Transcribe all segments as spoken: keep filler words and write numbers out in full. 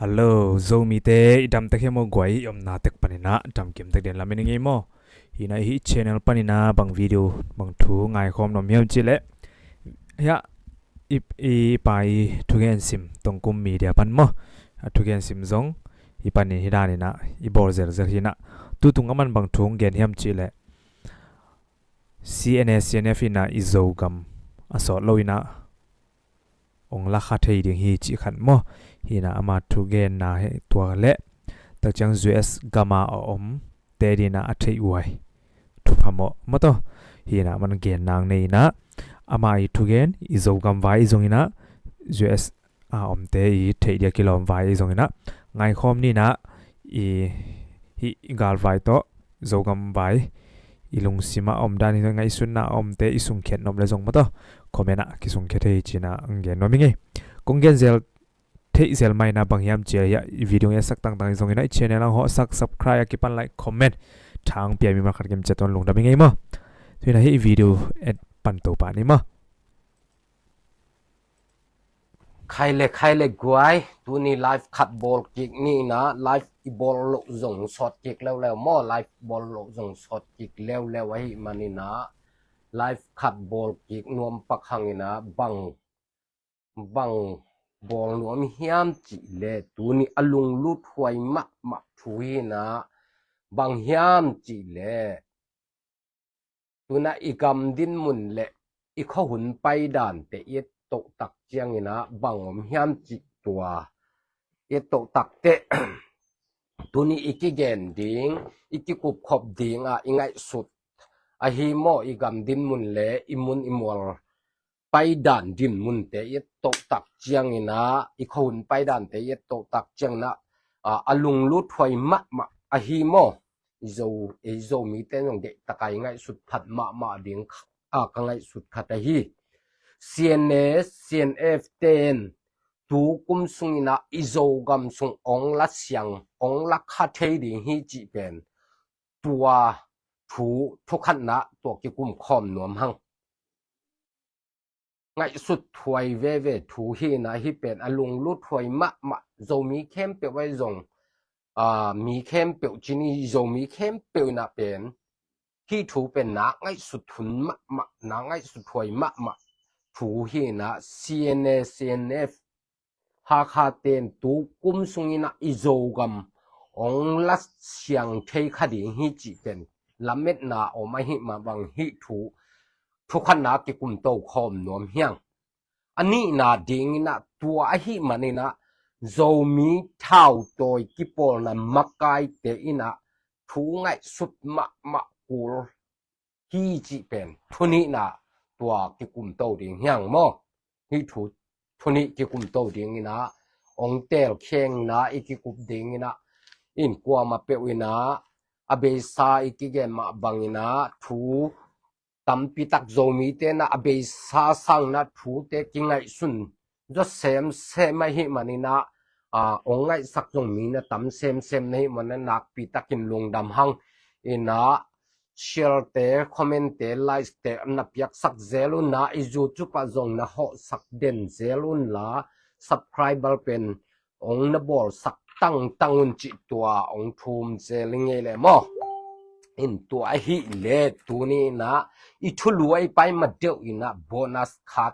Hello, Zomite i dam tek hiam aw guai? I omna tek panin ah damkim tek den lamen i ngei maw? Hi in ah hih channel panin ah bang video bang thu ngaikhawm nuam hiam cih leh, hiah i, i pa i thugen sim Tongkum Media pan maw, a thugen sim zong hih panin hih danin ah i bawl zelzel hi in ah, tutung a man bang thu hong gen hiam cih leh, C N A C N F in ah i Zogam a sawt lo in ah hong la kha thei ding hi cih khat maw? Hi in ah ama thugenna hi tua leh, tak ciang U S gam a a om te ding in ah a theih vai thu phamawh maw taw? Hi in ah man gen nang nei in ah, ama i thugen i Zogam vai i zong in ah, U S a omte i theih dia kilawm vai i zong in ah, ngaikhawm ni in ah, i, hih i galvai tawh Zogam vai i lungsim a om dan hi, ngaihsutna a omte i sungkhiat nuam leh zong maw taw, comment ah kisungkhiat hi ci in ah hong gen nuam i ngei. Kong gen zel theih zel mai in ah bang hiam cih leh, hiah i video ngetsak tangtang i zong in ah i channel a hong hawhsak, subscribe a kipan like, comment, tha hong pia mi man khat kim ciat tawh lungdam i ngei maw? Tu in ah hih i video et pan to pah ni maw? Khai le, khai le guai, tuni live khat bawl kik ni in ah, live i bawl loh zong sawt kik leuleu maw, live bawl loh zong sawt kik leuleu ahih manin ah, live khat bawl kik nuam pak hang in ah, bang, bang bawl nuam hiam cih leh, tuni a lunglut huai mahmah thu hi in ah, bang hiam cih leh, tu in ah i gam dinmun leh i khuahun paidante i et toh tak ciangin ah bang om hiam cih tua i et toh tak teh, tuni i kigen ding, i kikupkhop ding ah i ngaihsut ahi maw, i gam dinmun leh i mun i mual paidan dinmunte i et toh tak ciangin ah, i khuahun paidante i et toh tak ciangin ah, a, a lunglut huai mahmah ahi maw? I Zo, i Zomite zong deihtak a i ngaihsut phat mahmah ding kha, a, ka ngaihsut khat ahi. C N A, C N F ten tu kum sungin ah i Zogam sung hong la siang, hong la kha thei ding hi cih pen, tua thu, thukhatna tua kikum khawm nuam hang. Ngaihsut huai veve thu hi in ah, hih pen a lunglut huai mahmah, Zomi khempeuh ahi zong, a, mi khempeuh ci ni, Zomi khempeuh in ah pen hih thu pen na ngaihsut hun mahmah, na ngaihsut huai mahmah thu hi in ah, C N A, C N F, Hakha ten tu kum sungin ah i Zogam hong la siang thei kha ding hi cih pen lametna om ahih mah bang hih thu, thukhatna kikum to khawm nuam hiang. A nihna dingin ah tua ahih manin ah Zomi thautawi kipawlna makaite in ah thu ngaihsut mahmah kul hi cih pen thu nihna tua kikum to ding hiang maw? Hih thu, thu nih kikum to dingin ah, hong telkhia in ah i kikup dingin ah, in kuamah peuh in ah, a beisa i kigen mah bangin ah, thu tampi tak Zomite in ah a beisa sangin ah thute kingaihsun zaw semsem ahih manin ah, a, hong ngaihsak zong mi na tam semsem na hih manin ah nakpi takin lungdam hang in ah, share-te, comment-te, likes-te na piaksak zel un ah, i YouTube ah zong na hawhsak den zel un la, subscribe bell pen hong na bawlsak tangtang un cih tua hong thum zel i ngei leh maw? In tua ahih leh tuni in ah i thulu ah i pai ma deuh in ah bonus khat,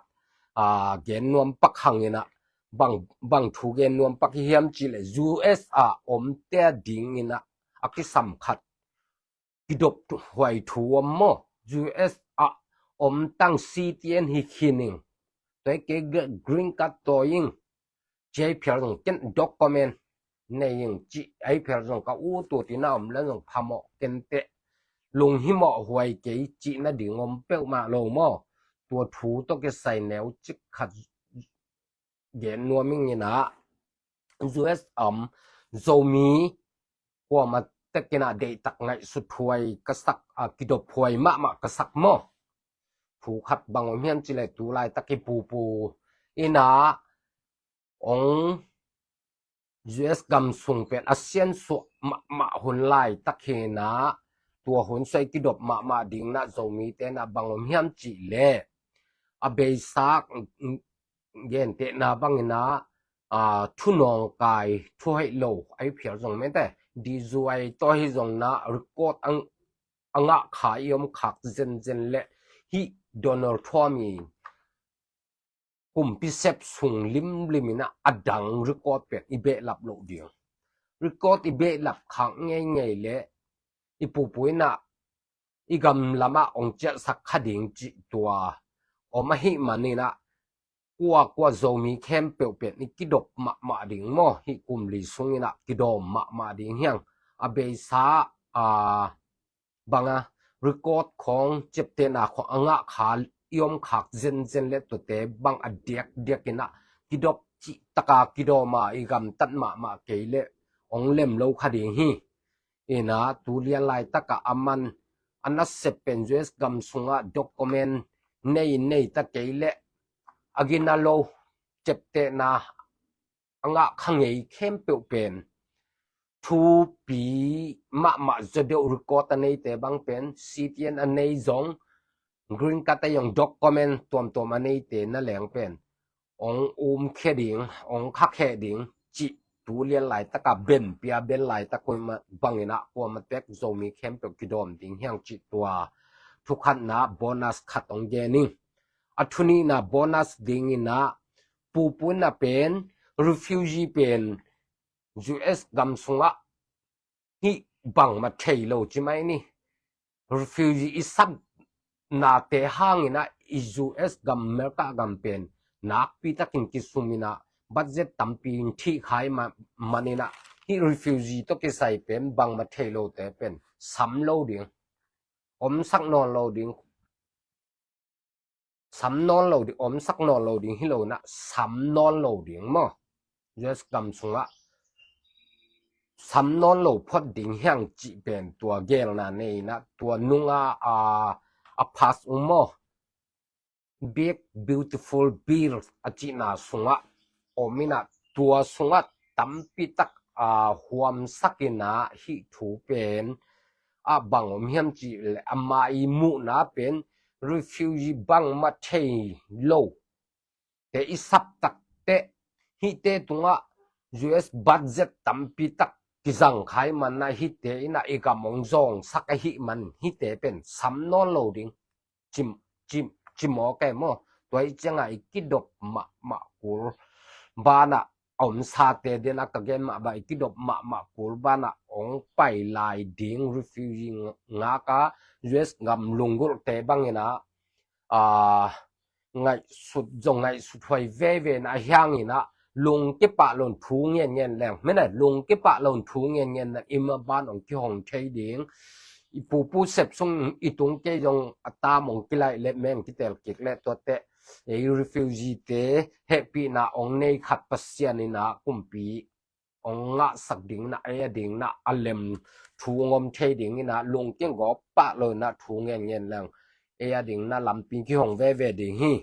a, gen nuam pak hang in ah, bang, bang thu gen nuam pak hiam cih leh, U S ah omte dingin ah a kisam khat kidop huai thu om maw? U S ah om tang C T N hi khin ing, tua hi kei green card tawi ing, ci a hi phial zong ken document nei ing, ci a hi phial zong ka ut ut in ah om leh zong phamawh ken teh. Lunghimawh huai kei cih nading om peuhmah lo maw? Tua thu tawh kisai neu cik khat gen nuam ing in ah, U S om Zomi kuamah tek in ah deihtak ngaihsut huai ka sak, a, kidop huai mahmah ka sak maw? Thu khat bang om hiam cih leh, tu laitak i pupu in ah hong U S gam sung pen a siansuah mahmah hun laitak hi in ah, tua hun suai kidop mahmah dingin ah Zomite in ah bang om hiam cih leh, a beisa, gentehna bangin ah, a, thu nawngkai, thu hoih lo a i phial zong mete, D Z I tawh hi zong na record a ngah kha i om khak zenzen le hih Donald Trump i kumpi sep sung limlim in a dang record pen i behlap loh ding. Record i behlap khak ngeingei le i pupu in a i gam lamah ong ciahsak kha ding cih tua om ahih manin a kuakua Zomi khempeuh pen i kidop mahmah ding maw, hih kum li sungin a kidawm mahmah ding hiang. A beisa a banga record khawng ciaptehna khawng a ngah kha i om khak zenzen le tuate bang a diakdiak in a kidop cih taka kidawm a i gamtat mahmah kei le ong lem lo kha ding hi. In a tu lian laitak a aman a nasep pen U S gam sungah document nei nei ta kei le a gina lo ciaptehna a ngah kha ngei khempeuh pen thupi mahmah zaw deuh record a neite bang pen C T N a nei zong green card a zong document tuamtuam a neite na leng pen ong umkhia ding, ong khakhia ding cih tu lian laitaka benpia ben laitak kuama bangin a kuama tek Zomi khempeuh kidawm ding hiang cih tua thukhatna bonus khat ong gen ing. A thunihna bonus dingin a pupu in a pen refugee pen U S gam sungah hih bangmah thei lo ci mai ni. Refugee i sapnate hangin a i U S gam America gam pen nakpi takin kisum in a budget tampi in thih kha i manin a hih refugee tawh kisai pen bangmah thei lote pen sam lo ding, omsak nawn lo ding. Sam nawn lo ding, omsak nawn lo ding hi lo in a sam nawn lo ding maw? U S gam sungah sam nawn lo phot ding hiang cih pen tua gelna nei in a tua nunga a, a pass ung maw? Big Beautiful Bill a cihna sungah om in a tua sungah tampi tak a huamsak in a hih thu pen a bang om hiam cih le ama i muhna pen refugee bangmah thei lo te i sap tak teh hihte tungah U S budget tampi tak kizang kha i man a hihte in a i gam ong zawngsak ahih man hihte pen sam nawn lo ding. Cim, cim, cim aw kei maw? Tua i ciangah i kidop mahmah kul banah a omsate den a ka gen mah bah i kidop mahmah kul banah ong pai lai ding refugee ngaka U S gam lunggulhte bangin a, a, ngaihsut zong ngaihsut huai veve na hiangin a lungkipah lon thu ngen ngen leng mena lungkipah lon thu ngen ngen na ima ban ong kihong thei ding. I pupu sep sung i tung kei zong a tam ong kilaih le meng kitel kik le tuate ei refugee te hehpihna ong nei khat Pasian in a kumpi ong ngahsak ding na ei a ding na a lem thu ngom thei ding in a lungking gawp pah lo in a thu ngen ngen leng ei a ding na lampi kihong veve ding hi.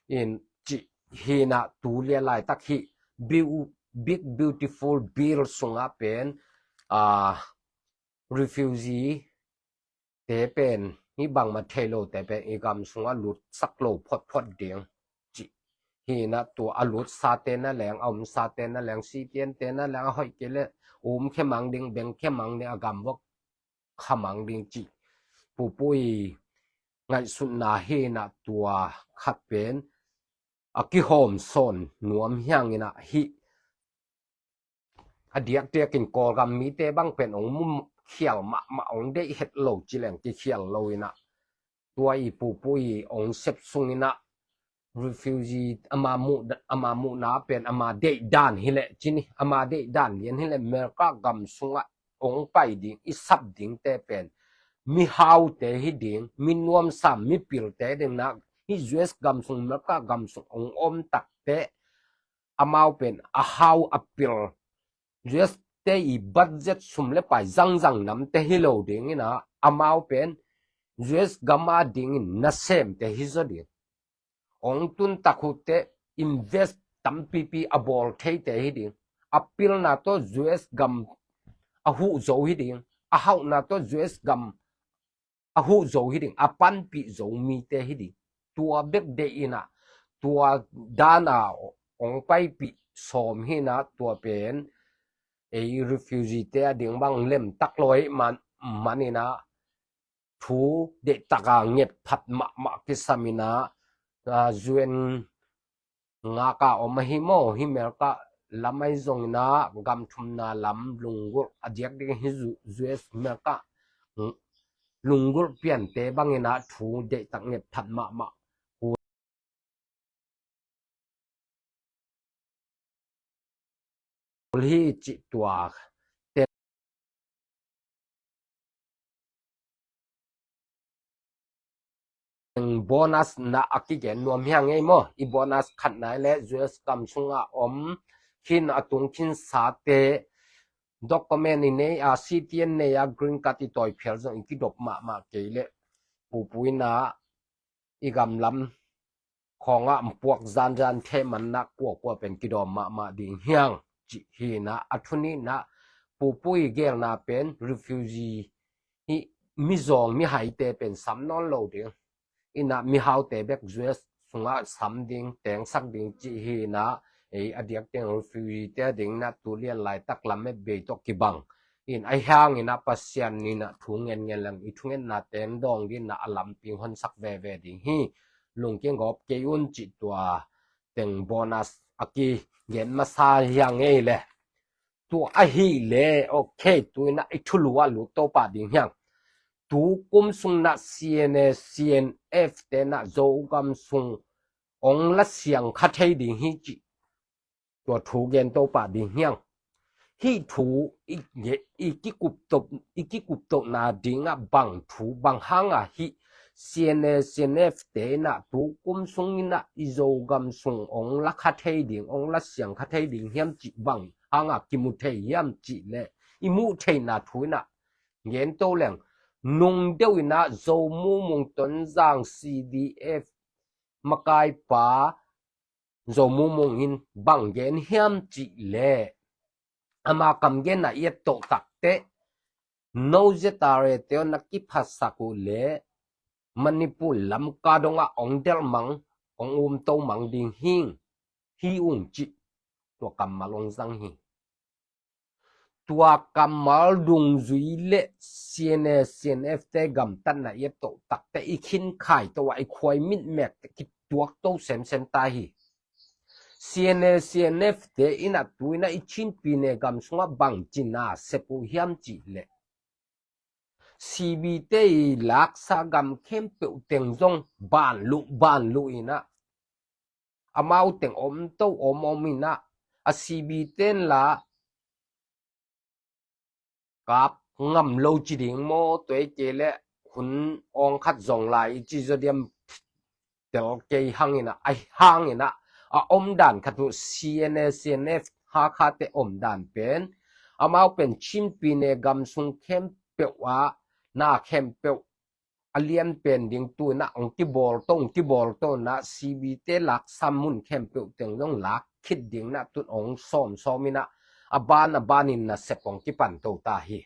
In cih hi na tu lia laitak hi Big Beautiful Bill sungah pen a refugee te pen hi bangmah thei lo te pen i gam sungah lutsak lo photphot ding cih hi na tua a lutsate na leng a umsate na leng sitiante na leng a hoih kei le um khemang ding beng khemang ding a gam vok khamang ding cih pupu i ngaihsutna hi na tua khat pen a kihawm sawn nuam hiangin a hih a diakdiakin Kawlgam mite bang pen ong mum khial mahmah ong deih het lo ci leng kikhial lo in a tua i pupu i ong sep sung in a refugee ama muh ama muhna pen ama deih dan hi leh ci ni ama deih dan lian hi leh America gam sungah ong pai ding i sap dingte pen mihaute hi ding mi nuamsa mipilte ding na hi U S gam sung America gam sung ong om takte amau pen a hau a pil U S te i budget sum le pai zangzang namte hi lo ding in a amau pen U S gam a dingin nasemte hi zaw ding. Ong tun tak hute invest tampipi a bawl theite hi ding. A pilna tawh U S gam a huh zo hi ding. A hauhna tawh U S gam a huh zo hi ding, a panpih zo mite hi ding. Tua bek deih in a tua dan a ong paipih sawm hi in ah, tua pen ei refugee te a ding bang lemtak lo ahih man, man in ah thu deihtak a nget phat mahmah kisam in ah, ah, U N ngak a om ahi maw, hih America lam ahi zongin ah gam thumna lam lunggulh a diak ding hi, U S America lunggulh piante bangin ah thu deihtak nget phat mahmah hi cih tua. Teng bonus na a kigen nuam hi hang ei maw. I bonus khatna i le U S gam sungah om khin a tung khinsate, document i nei a, C T N nei a, green card i tawi phial zong i kidop mahmah kei leh, pupui na i gamlam khawngah puak zanzan theh man na kuakua pen kidawm mahmah ding hi hang cih hi in ah, a thu nihna pupui gelna pen refugee hi, mizawng mihaite pen sam nawn lo ding. In ah mihaute bek U S sungah sam ding, tengsak ding cih hi in ah, ei a diak teng refugee te a ding in ah tu lian laitak lamet bei tawh kibang in, ahi hangin ah Pasian in ah thu ngen ngen leng i thungetna teng dawng ding in ah a lampi honsak veve ding hi. Lungkia gawp kei un cih tua teng bonus a kigen masa hi hang ei le. Tua ahih leh, ok, tu in ah i thulu ah lut to pah ding hi hang. Tu kum sung in ah C N A, C N F te in ah Zogam sung ong la siang kha thei ding hi cih tua thu gen to pah ding hi hang. Hih thu i, i kikup to, i kikup tona ding ah bang thu, bang hang a hih C N A, C N F te in ah tu kum sung in ah i Zogam sung ong la kha thei ding, ong la siang kha thei ding hiam cih, bang hang a kimu thei hiam cih leh, i muh theihna thu in ah gen to leng, nung deuh in ah Zo Mu Mung Tonzang C D F makaipa Zo Mu Mung in bang gen hiam cih leh, ama kam genna i et toh takteh, no Z R A te aw na kiphasak uh leh Manipur Lamka dongah ong delh mang, ong umto mang ding hing, hi ung cih tua kammal ong zang hi. Tua kammal dungzui le C N A, C N F te gamtatna i et toh takteh i khin khai toh a i khuai mitmek te kituak to semsem ta hi. C N A, C N F te in ah tu in ah i Chin pyine gam sungah bang cina sep uh hiam cih leh, C B te i laksa gam khempeuh teng zong ban luh, ban luh in ah, amau teng om to om om in ah, a C B ten la kap ngam lo ci ding maw, tua i kei leh hun awng khat zong lai i ci zaw diam tel kei hang in ah, ahi hang in ah, a omdan khat uh C N A, C N F Hakha te omdan pen, amau pen Chin pyine gam sung khempeuh ah na khempeuh a lian pen ding tu in ah ong kibawl to, ong kibawl to in ah, C B te laksa mun khempeuh teng zong lak khit ding in ah, tun ong sawmsawm in ah, a ban a ban in nasep ong kipan to ta hi.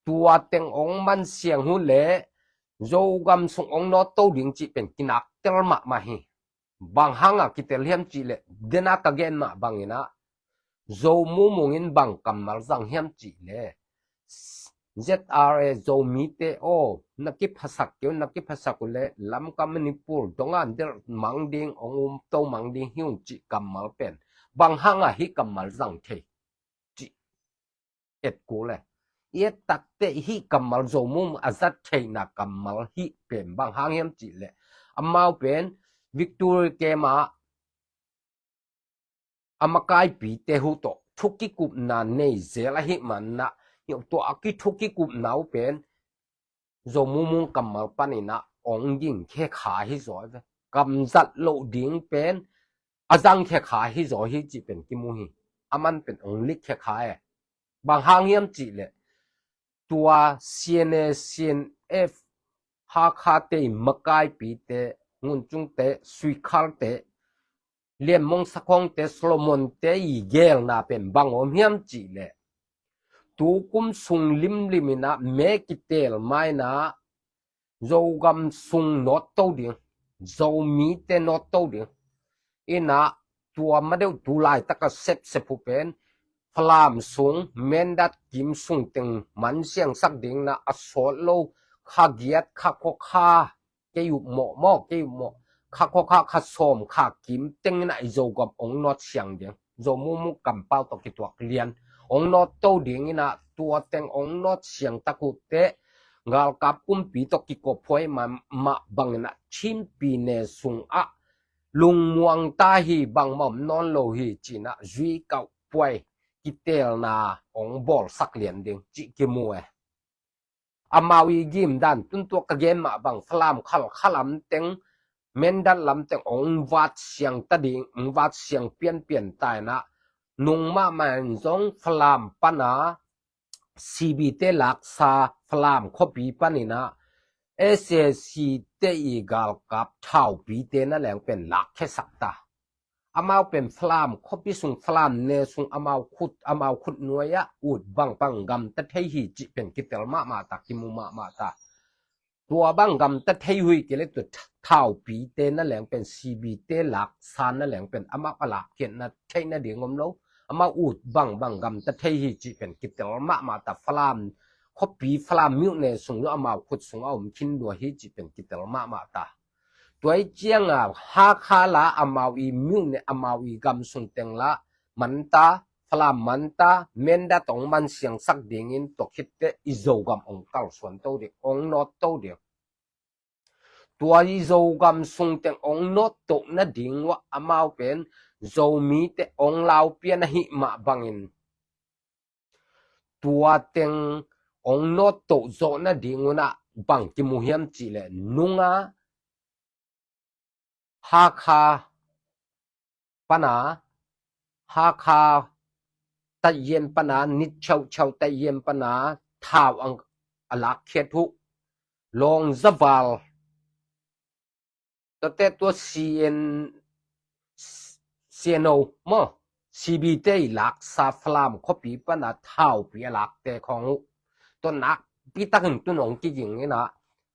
Tua teng ong man siang uh leh Zogam sung ong nawt to ding cih pen kinak tel mahmah hi. Bang hang a kitel hiam cih leh, den a ka gen mah bang in ah, Zo Mu Mung in bang kammal zang hiam cih leh, Z R A Zomite aw, na kiphasak kei un, na kiphasak uh leh Lamka Manipur dongah delh mang ding, ong umto mang ding hi ung cih kammal pen bang hang a hih kammal zang thei cih et kul e. I et takteh hih kammal Zo Mu Mung a zat theihna kammal hih pen bang hang hiam cih leh, amau pen Victoria camp ah a makaipite uh tawh thu kikupna nei zel ahih man in ah, tua a kithu kikupna uh pen Zo Mu Mung kammal pan in ah ong ging khe kha hi zaw ve. Kam zat loh ding pen a zang khe kha hi zaw hi cih pen kimu hi. A man pen ong lik khe kha e. Bang hang hiam cih leh, tua C N A, C N F Hakha te i makaipite, Ngun Cung te, Sui Khar te, Lian Mong Sak Hong te, Solomon te i gelna pen bang om hiam cih leh, tu kum sung limlim in ah me kitel ma in ah Zogam sung nawt to ding, Zomite nawt to ding in ah, tua ma deuh tu laitaka sepsep uh pen Falam sung, Mindat kim sung teng man siangsak ding in ah, a sawt lo kha giat, kha khua kha, kei uh mawh mawh, kei uh mawh, kha khua kha, kha sawm, kha kim teng in ah i Zogam ong nawt siang ding. Zo mumung kampau tawh kituak lian ong nawt to ding in ah, tua teng ong nawt siang tak uh teh galkap kumpi tawh kikop huai mah, mah bang in ah Chin pyine sung ah lungmuang ta hi, bangmah om nawn lo hi ci in ah Zuikauh Puai kiteelna ong bawlsak lian ding cih kimu e. Amau i gim dan tun tua ka gen mah bang Falam khal khalam teng, Mindat lam teng ong vat siang ta ding, ong vat siang pianpian ta in ah, nung mahmah in zong Falam pan a C B te laksa Falam khuapi pan in ah S A C te i galkap thaupite na leng pen lakkhiasak ta. Amau pen Falam khuapi sung, Falam ne sung, amau khut, amau khut nuai ah ut bangbang gamta thei hi cih pen kitel mahmah ta, kimu mahmah ta. Tua bang gamta thei uh hi kei leh tua thaupite na leng pen, C B te laksa na leng pen amau a lakkhiatna theihna ding om lo. Amau ut bangbang gamta thei hi cih pen kitel mahmah ta. Falam khuapi, Falam myone sung zong amau khut sung a om khin lua hi cih pen kitel mahmah ta. Tua i ciang a Hakha la amau i myone, amau i gam sung teng la man ta, Falam man ta, Mindat ong man siangsak ding in, tua khit teh i Zogam ong kalsuan to ding, ong nawt to ding. Tua i Zogam sung teng ong nawt to na ding uh ah amau pen Zomite ong lau pian ahih mah bang in, tua teng ong nawt to zawh na ding un ah bang kimu hiam cih leh, nung a Hakha pan a, Hakha Taiyen pan a, Nitchauchau Taiyen pan a thau ang a lakkhiat uh, Lawng Zaval, tua teh tua C N, C N O maw, C B te i laksa Falam khuapi pan a thaupi a lakte khawng uh, tua nakpi takin tun ong kiging in ah,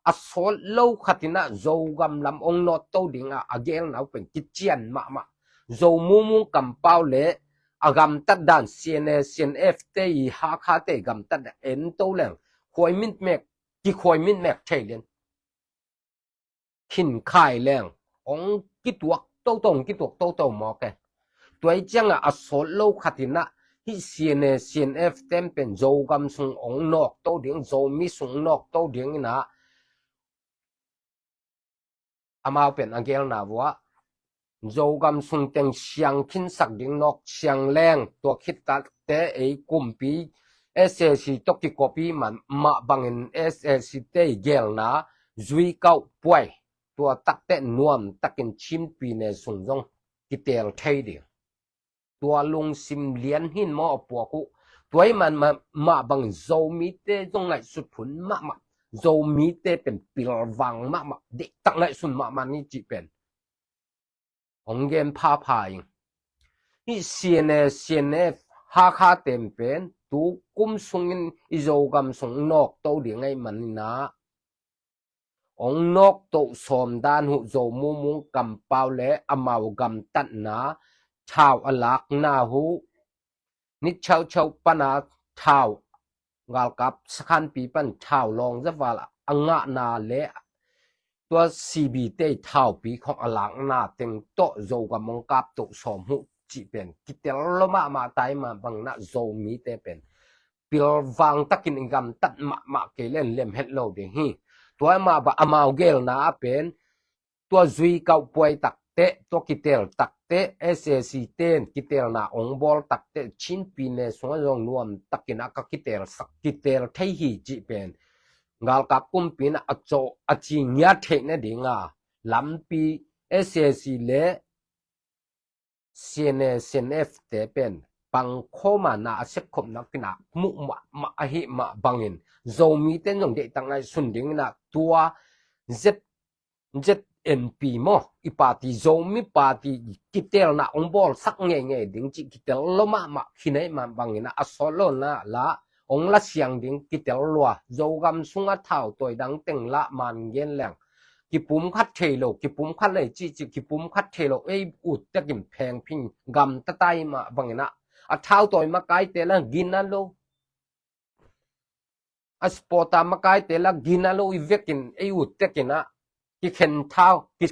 a sawt lo khat in ah Zogam lam ong nawt to ding a, a gelna uh pen kician mahmah. Zo mumung kampau le a gamtat dan, C N A, C N F te i Hakha te i gamtat dan en to leng, khuai mitmek, kikhuai mitmek thei lian. Khin khai leng ong kituak toto, ong kituak toto mawk e. Tua i ciang a, a sawt lo khat in ah hih C N A, C N F te'n pen Zogam sung ong nawk to ding, Zomi sung nawk to ding in ah, amau pen a gelna uh ah Zogam sung teng siang khinsak ding nawk siang leng, tua khit tak teh ei kumpi S A C tawh kikop i mah bang in S A C te i gelna Zuikauh Puai, tua tak teh nuam takin Chin pyine sung zong kiteel thei ding. Tua lungsim lian hi in maw a puak uh. Tua i mah, mah bang in Zomite zong ngaihsut hun mahmah, Zomite pen pilvang mahmah, deihtak ngaihsun mahmah ni cih pen ong gen phapha ing. Hih C N A, C N F, Hakha te'n pen tu kum sung in i Zogam sung nawk to ding ahih man in ah, ong nawk to sawm dan uh, Zo mumung kampau le amau gamtatna thau a lakna uh, Nitchauchau pan a thau, galkap sakhanpi pan thau, Lawng Zaval a ngahna le tua C B te i thaupi khawng a lakna teng tawh Zogam ong kap to sawm uh cih pen kitel lua mahmah ta. I mah bang in ah Zomite pen pilvang takin i gamtat mahmah kei leng lem het lo ding hi. Tua mah bang amau gelna ah pen, tua Zuikauh Puai tak teh, tua kiteel tak teh, S A C te'n kiteelna ong bawl tak teh, Chin pyine sung ah zong nuam takin a ka kiteelsak, kiteel thei hi cih pen galkap kumpi in ah a cawh a ci ngiat theih na ding a lampi, S A C le C N A, C N F te pen pangkhawm a, na a sepkhopna kinak muh mahmah ahih mah bang in, Zomite in zong deihtak ngaihsun ding in ah, tua Z, Z N P maw, i party, Zomi party kiteelna ong bawlsak ngeingei ding cih kitel lua mahmah khin ahih mah bang in ah, a sawt lo na la ong la siang ding kitel lua. Zogam sung a thau tawi dang teng lah man gen leng, kipumkhat thei lo, kipumkhat lei cih cih, kipumkhat thei lo, ei ut tekin phengphing gamtatai mah bangin ah, a thautawi makaite la gina lo, a sport a makaite la gina lo i vekin ei ut tekin ah, kikhen thau, ki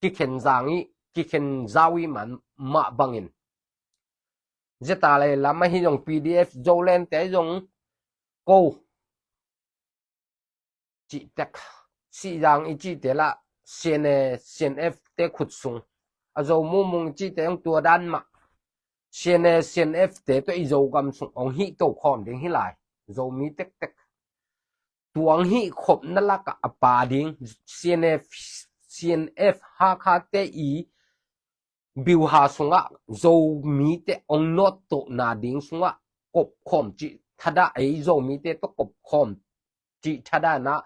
kikhen zang i, kikhen zau i man mah bangin, zeta le lam ahi zong, P D F Zoland te zong ko cihtek, Sihzang i cihte la, C N A, C N F te khut sung, a Zo Mumung i cihte zong tua dan mah, C N A, C N F te tawh i Zogam sung hong hih to khawm ding hi lai, Zomi tektek. Tuang hih khopna lakah a pa ding, C N F, C N F Hakha te i biuha sungah Zomite hong nawttohna ding sungah kopkhawm cih thadah, ei Zomite tawh kopkhawm cih thadah inah,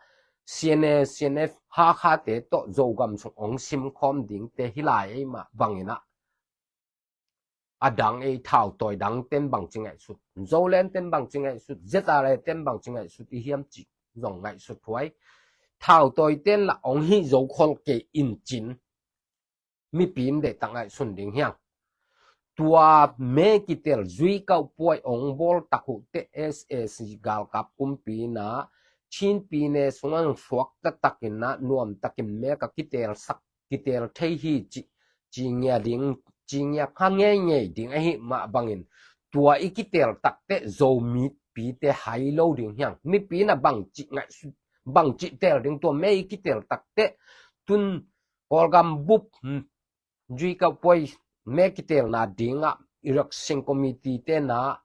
C N A, C N F Hakha te tawh Zogam sung hong simkhawm dingte hi lai ei mah bangin ah, a dang ei thautawi dang ten bang ci ngaihsut, Zoland ten bang ci ngaihsut, Z R A ten bang ci ngaihsut i hiam cih zong ngaihsut huai. Thautawi ten lah hong hih zo khol kei in cin, mipi in deihtak ngaihsun ding hiang. Tua me kitel zuikauh puai hong bawl tak uh teh S A C galkap kumpi inah, Chin pyine sungah suakta takin ah, nuamtakin me ka kitelsak, kitel thei hi cih, ci ngia ding, ci ngia kha ngeingei ding ahi mah bangin, tua i kitel tak teh Zomipite hai lo ding hiang. Mipi inah bangcih ngaihsut, bangcih tel ding, tua me i kitel tak teh, tun Kawlgam bup, hmm, zuikauh puai me kitelna dingah election committee tenah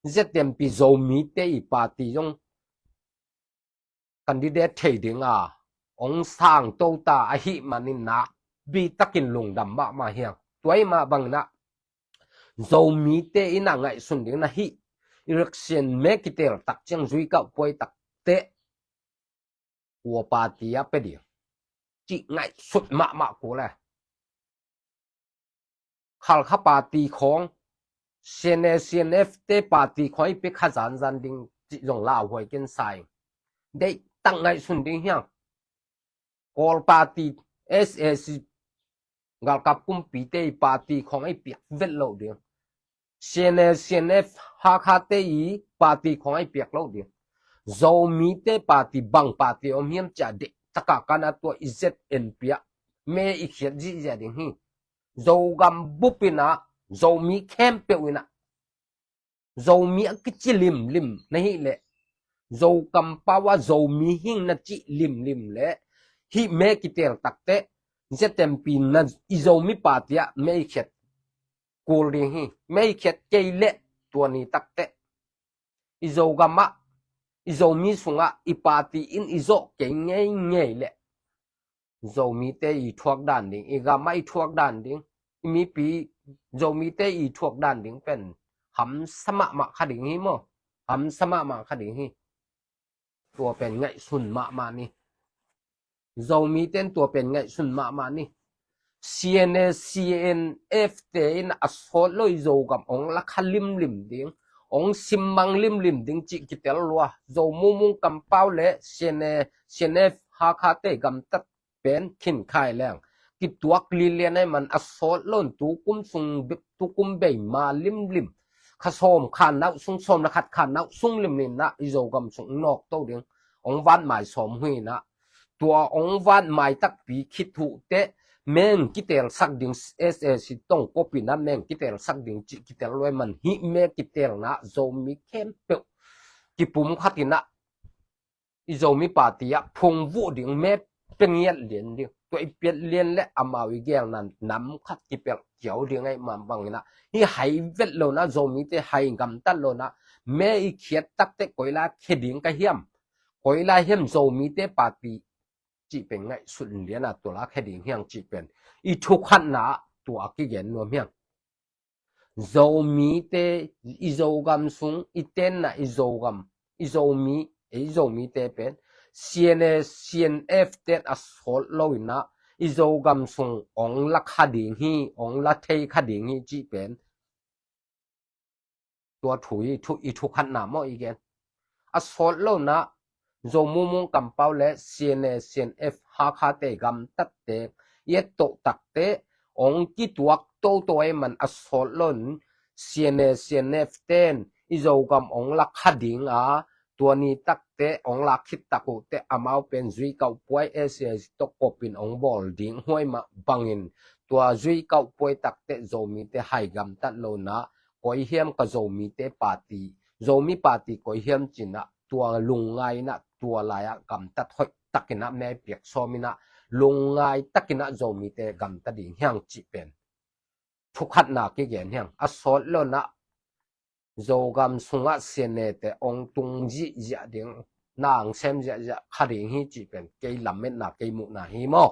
Z M P Zomite i party zong candidate thei dinga hong sang to ta ahih manin ah, bitakin lungdam mahmah hiang. Tua ahih mah bangin ah, Zomite inah ngaihsun ding na hih, election me kitel tak ciang zuikauh puai tak teh kua party a pia ding cih ngaihsut mahmah kul e. Khalkha party khawng, C N A, C N F te party khawng i pia kha zanzan ding cih zong lauhuai ken sa ing. Deihtak ngaihsun ding hiang. Kawl party, S A C galkap kumpite i party khawng i piak vet loh ding. C N A, C N F Hakha te i party khawng i piak loh ding. Zomite party bang party om hiam cia deihtaka kan a tua i Z N P ah me i khiat zihziah ding hi. Zogam bup inah, Zomi khempeuh inah, Zomi a kici limlim na hih leh, Zokam pau ah Zomi hing na cih limlim leh, hih me kitel tak teh Z M P na i Zomi party ah me i khiat kul ding hi. Me i khiat kei leh tua ni takteh i Zogam ah, i Zomi sungah i party in i zawh kei ngeingei leh Zomite i thuak dan ding, i gam ah i thuak dan ding, i mipi Zomite i thuak dan ding pen hamsa mahmah kha ding hi maw. Hamsa mahmah kha ding hi. Tua pen ngaihsun mahmah ni. Zomite in tua pen ngaihsun mahmah ni. C N A, C N F te in a sawt lo i Zogam ong la kha limlim ding, ong simmang limlim ding cih kitel lua. Zo mumung kampau le C N A, C N F Hakha te gamtat pen khin khai leng kituak lilian ai man a sawt lo in tukum sung, tukum bei ma limlim, kha sawm kha nauh sung, sawm le khat kha nauh sung limlim na i Zogam sung nawk to ding. Ong vat mai sawm hui na, tua ong vat mai takpi khit uh teh meng kitelsak ding, S A C tong kopina meng kitelsak ding cih kitel luai man hi. Me kitelna Zomi khempeuh kipum khatina i Zomi party ah phung vuh ding me pengiat lian ding. Tua i piat lian le amau i gelna nam khat kipelh kiau ding ai ma bangina hi. Hai vet lona, Zomite hai gamtat lona, me i khiat takteh koi la khe ding ka hiam, koi la hiam Zomite party cih pen ngaihsun liana tua la khe ding hiang cih pen i thukhatna tua kigen nuam hiang. Zomite, i Zogam sung i tenna i Zogam, i Zomi, i Zomite pen C N A, C N F ten a sawt lo ina i Zogam sung ong la kha ding hi, ong la thei kha ding hi cih pen tua thu i thu, i thukhatna maw i gen. A sawt lona Zo mumung kampau le C N A, C N F Hakha te gamtatte i et toh takteh ong kituak toto ai man a sawt lon C N A, C N F ten i Zogam ong la kha ding a, tua ni takteh ong la khit tak uh teh amau pen zui kauh puai, S A C tawh kopin ong bawl ding huai mah bangin tua zui kauh puai takteh Zomite hai gamtat lona koi hiam ka Zomite party, Zomi party koi hiam cina tua lungngaina tua lai-ah gamtat hoih takina me piak sawmina lungngai takina Zomite gamta ding hiang cih pen thukhatna kigen hiang. A sawt lona Zogam sungah C N A te ong tung zihziah ding, nang sem ziahziah kha ding hi cih pen kei lametna kei muhna hi maw.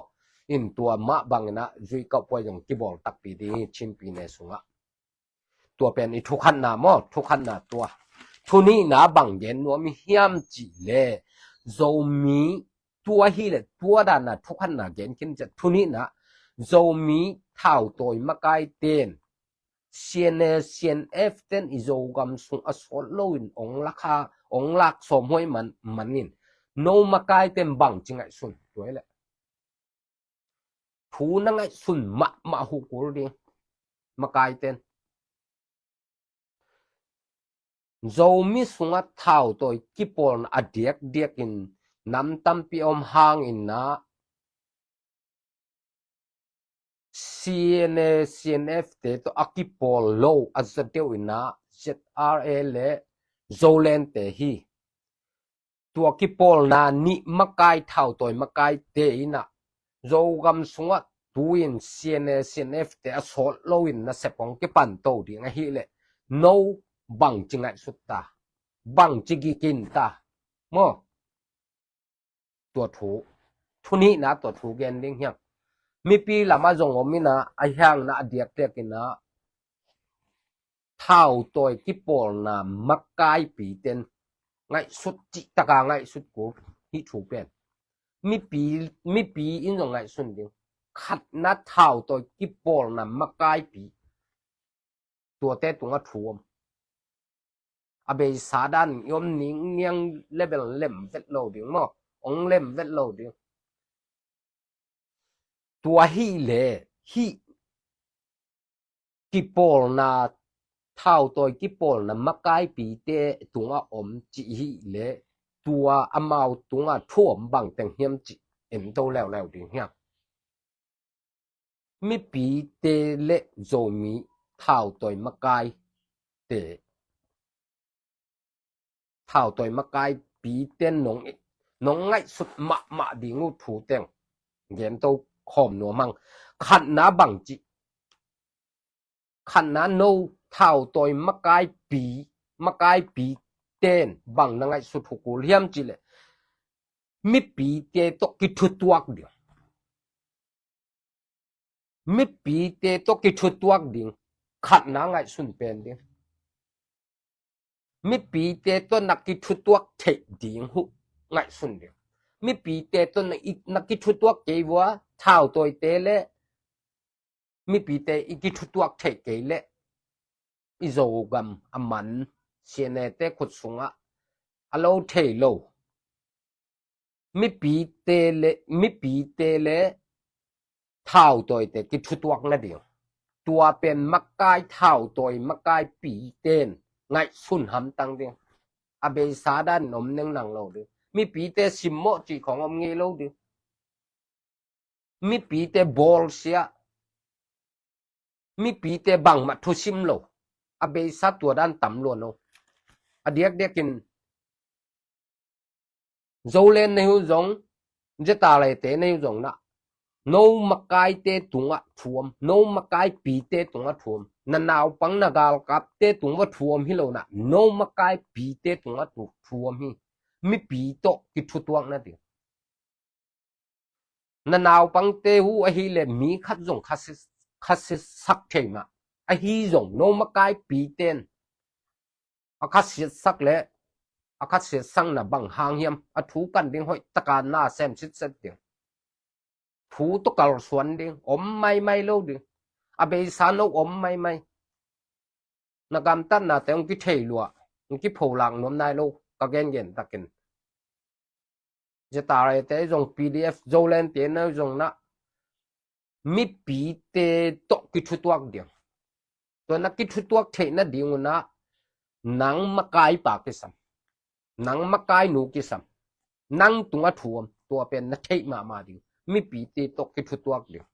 In tua mah bangina zui kauh puai zong kibawl takpi ding hi Chinpi ne sungah. Tua pen i thukhatna maw, thukhatna tua. Thunihna bang gen nuam i hiam cih le Zomi tua hi le tua dana thukhatna gen khin ciat. Thunihna Zomi thautawi makai ten C N A, C N F ten i Zogam sung a sawt loin ong lak ha, ong lak sawm huai man, manin no makai ten bang ci ngaihsun tua hi le. Thu na ngaihsun mahmah uh kul ding. Makai ten Zomi sungah thautawi kipawlna a diakdiakin nam tampi om hangin na C N A, C N F te tawh a kipawl lo a za deuh in na Z R A le Zoland te hi. Tua kipawlna nih makai, thautawi makai te in na Zogam sungah tu-in C N A, C N F te a sawt loin nasep ong kipan to ding ahih leh no bang ci ngaihsut ta, bang ci gikin ta maw? Tua thu, thunihna tua thu gen ding hiang. Mipi lamah zong om in na, a hiangna a diakdiak in na thautawi kipawlna makaipi ten ngaihsut cih taka ngaihsut kul hi thu pen. Mipi, mipi in zong ngaihsun ding. Khatna thautawi kipawlna makaipi tuate tungah thu om. A beisa dan i om ning niang le bel lem vet lo ding maw? Ong lem vet lo ding. Tua hi le, hi kipawlna, thautawi kipawlna makaipite tungah om cih hi le, tua amau tungah thu om bang teng hiam cih en to leuleu ding hiam? Mipite le Zomi thautawi makaite, thautawi makaipite nong, nong ngaihsut mahmah ding uh thu teng gen to khawm nuam hang. Khatna bang cih Khatna, no thautawi makaipi, makaipi ten bang na ngaihsut uh kul hiam cih leh, mipite tawh kithutuak ding. Mipite tawh kithutuak ding. Khatna ngaihsun pen ding. Mipite tawh na kithutuak theih ding uh ngaihsun ding. Mipite tawh na i, na kithutuak kei vua, thautawite le mipite i kithutuak theih kei leh, i Zogam a man, C N A te khut sungah a lo thei lo. Mipite le, mipite le thautawite kithutuak nading. Tua pen makai, thautawi makaipi ten ngaihsun hamtang ding. A beisa dan om nengnang lo ding. Mipite simmawh cih khong om ngei lo ding. Mipite bawlsia, mipite bangmah thusim lo. A beisa tua dan tam luan lo. A diakdiakin Zoland na hi uh zong, Zetalete na hi uh zong na, no makaite tungah thu om, no makaipite tungah thu om. Na naupang, na galkapte tungah thu om hi lo na, no makaipite tungah thu, thu om hi. Mipi tawh kithutuak nading. Na naupangte uh ahih leh mi khat zong khasia, khasiasak thei mah. Ahi zong no makaipiten a khasiatsak le a khasiatsakna bang hang hiam, a thu kan ding hoih taka na sem sitset ding. Thu tawh kalsuan ding, om maimai lo ding. A beisa no om maimai. Na gamtatnate hong kithei lua, hong kipholak nuam nai lo, ka gengen takin. Zetalete zong, P D F Zolandte na zong na, mipite tawh kithutuak ding. Tua na kithutuak theih nading uh na, nang makaipa kisam, nang makainu kisam, nang tungah thu om, tua pen na theih mahmah ding. Mipite tawh kithutuak ding.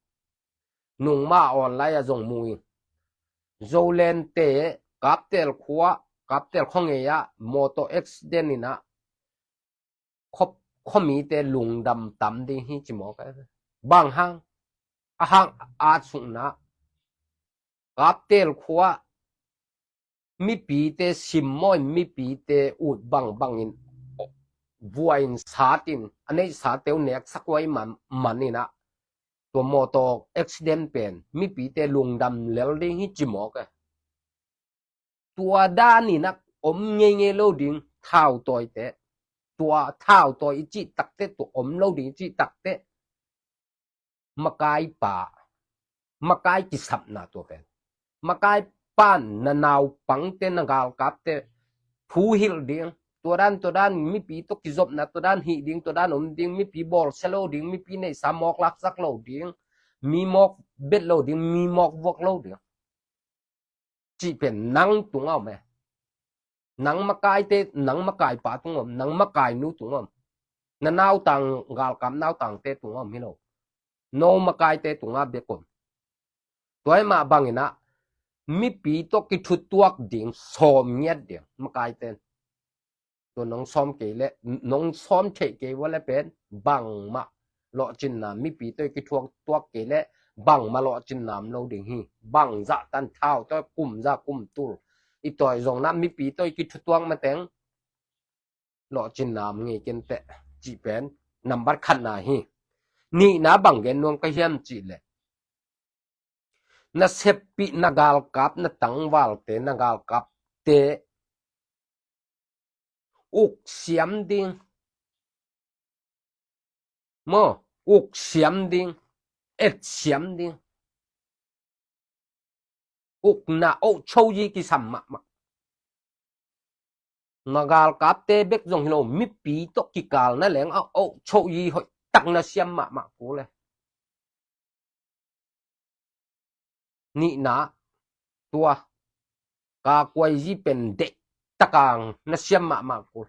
Nungmah online ah zong mu ing. Zolandte Kaptel khua, Kaptel khuangei ah motor accident in ah, khuamite lungdam tam ding hi ci mawk e. Bang hang, a hang a sukna, Kaptel khua mipite simmawh in, mipite ut bangbangin, vua in sat in, a neihsate uh neksak huai man, man in ah, tua motor accident pen mipite lungdam lel ding hi ci mawk e. Tua dan in ah om ngeingei lo ding, thautawite. Tua thautawi i cih takteh, tua om lo ding i cih takteh, makaipa, makai kisapna tua pen. Makaipa in na naupangte, na galkapte thu hilh ding. Tua dan, tua dan mipi tawh kizopna, tua dan hih ding, tua dan om ding, mipi bawlsia lo ding, mipi neihsa mawk laksak lo ding, mi mawk bet lo ding, mi mawk vuak lo ding. Cih pen nang tungah om e. Nang makaite, nang makaipa tungah om, nang makainu tungah om. Na nautang, galkap nautangte tungah om hi lo. No makaite tungah bek om. Tua hi mah bangin ah, mipi tawh kithutuak ding, sawm ngiat ding, makaite. Tua nong sawm kei leh, nong sawm theih kei vua leh pen, bangmah lawhcinna, mipi tawh i kithutuak kei leh, bangmah lawhcinna om lo ding hi. Bangzah tan, thautawi kum za kum tul i tawi zong na, mipi tawh i kithutuak mateng lawhcinna om ngei kenteh, cih pen nambat khatna hi. Nihna, bang gen nuam ka hiam cih leh, na seppih, na galkap, na tangvalte, na galkapte uk siam ding. Maw, uk siam ding, et siam ding. Ukna, oh cho yi kisam mahmah. Na galkapte bek zong hi lo, mipi tawh kikal na leng a, oh cho yi hoih tak na siam mahmah kul e. Nihna, tua kakuai yi pen deih takang na siam mahmah kul.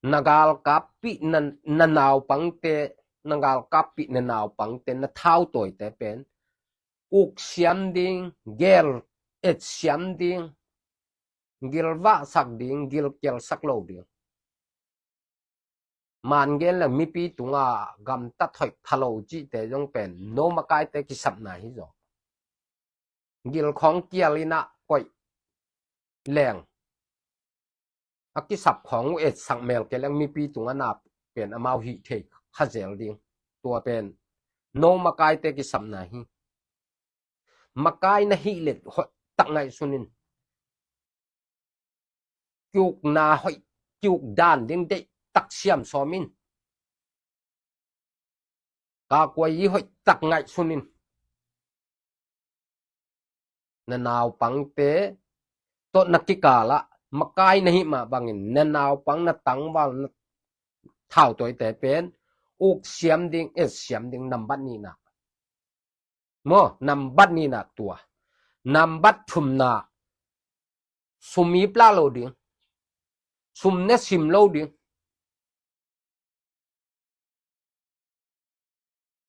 Na galkappih, na, na naupangte, na galkappih, na naupangte, na thautawite pen uk siam ding, gel et siam ding, gilvahsak ding, gilkialsak lo ding. Man gen leng mipi tungah gamtat hoih pha lo cihte zong pen no makaite kisapna hi zaw. Gilkhawng kial in ah koih leng a kisap khawng uh etsak mel kei leng mipi tungah na pen amau hih thei kha zel ding. Tua pen no makaite kisapna hi. Makai na hih let hoih tak ngaihsun in. Kiukna hoih, kiuk dan ding deih tak siam sawm in. Ka kuai i hoih tak ngaihsun in. Na naupangte tawh na kikal ah makai na hih mah bangin na naupang, na tangval, na thautawite pen uk siam ding, et siam ding, nambat nihna. Maw, nambat nihna tua. Nambat thumna, sum ip lah lo ding. Sum ne sim lo ding.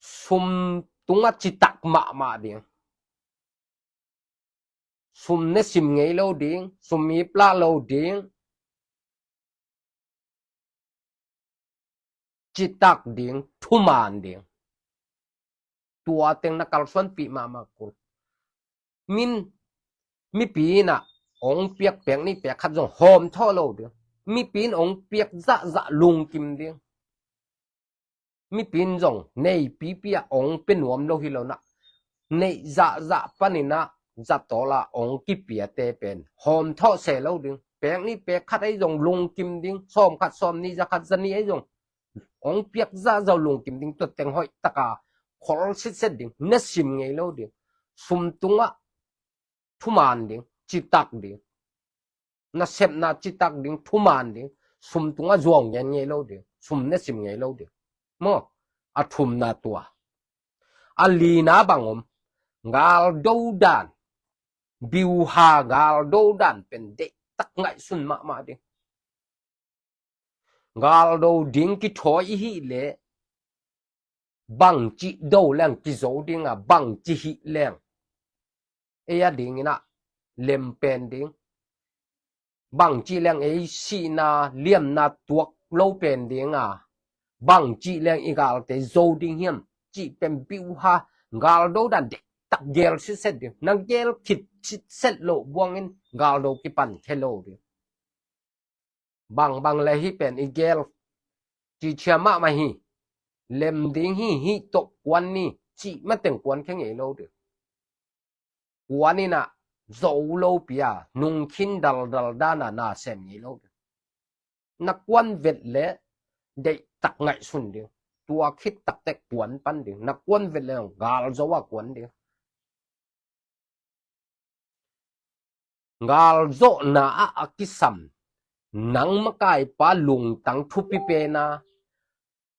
Sum tungah citak mahmah ding. Sum ne sim ngei lo ding, sum ip lah lo ding. Citak ding, thuman ding. Tua teng na kalsuanpih mahmah kul. Min, mipi in ah ong piak pek nih pek khat zong hawm thawh lo ding. Mipi in ong piak zahzah lungkim ding. Mipi in zong neipipi ah ong pia nuam lo hi lo in ah, neih zahzah panin ah zatawl ah ong kipiate pen hawm thawh se lo ding. Pek nih pek khat ahi zong lungkim ding, sawm khat, sawm nih, za khat, za nih ahi zong ong piak zahzah lungkim ding. Tua teng hoih taka khol sitset ding, ne sim ngei lo ding. Sum tungah thuman ding, citak ding. Nasepna citak ding, thuman ding. Sum tungah zuau ngen ngei lo ding, sum ne sim ngei lo ding. Maw, a thumna tua. A lina bang om, galdo dan, biuha galdo dan pen deih tak ngaihsun mahmah ding. Galdo ding kithawi i hih leh bangci do leng kizo ding a, bangci hih leng ei a dingin ah lem pen ding. Bangci leng ei sihna liamna tuak lo pen ding a, bangci leng i galte zo ding hiam cih pen biuha galdo dan deih tak gel sitset ding. Na gel khit sitset loh buangin galdo kipan khe lo ding. Bangbang le hih pen i gel cicia mahmah hi. Lem ding hi, hih tawh kuan ni cih mateng kuan khe ngei lo ding. Kuan in ah zo lopi a, nungkhin daldal dan a na sem ngei lo ding. Na kuan vet le deih tak ngaihsun ding. Tua khit tak teh kuan pan ding. Na kuan vet le galzo a kuan ding. Galzawhna ah a kisam nang makaipa lungtang thupi pen a,